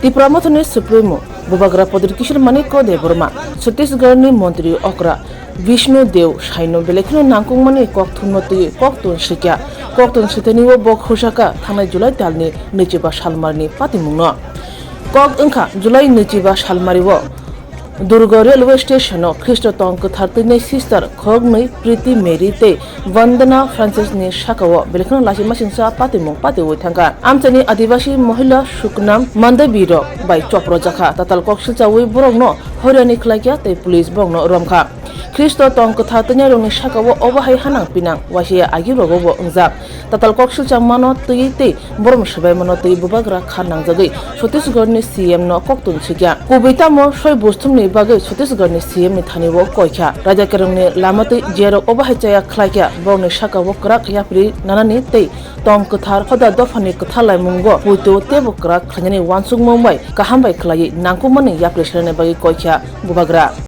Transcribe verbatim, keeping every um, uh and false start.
Tipra Mothani Supremo Bubagra Pradyot Kishore Manikya Debbarma, Chhattisgarhni Montri Okra Bishnu Deo Saino belai kheno nangkukmani kok thumno twi koktun sikya. Koktun sitani o bo khosaka thangnai July talni nwichiba salmarni patimungno. Kok wngkha July nwichiba salmario Durga Railway Stationo Khristo tong kwthar twinai sister khoroknwi Priti Mary tei Vandana Francis ni sakao belai kheno lachimasingcha patimung patiwi thangkha. Amchaini Adivasi Mohila Suknam Mandavi rok bai choprojakha. Tatal kok silchawi borokno hoirani khlaikha tei police borokno romkha. Khristo tong kwthar twinairokni sakao obo hai hanang pinang waisa agi rogo bo wngjak. Tatal kok silcha mano twi tei borom swbai mano twi bubagra kha nangjagwi Chhattisgarhni C M no koktun sikya. Kubui tamo soi busthumni bagwi Chhattisgarhni C M ni thanio koikha. Rajakerongni lama twi jiyarok obo hai chaya khlaikha, borokni sakao kwrak yapri nanani tei tong kwthar hoda dophani kwthar laimungo poito teibo kwrak khlainani uansukmung bai kaham bai khlaiwi nangkukmani yapri serani bagwi koikha bubagra.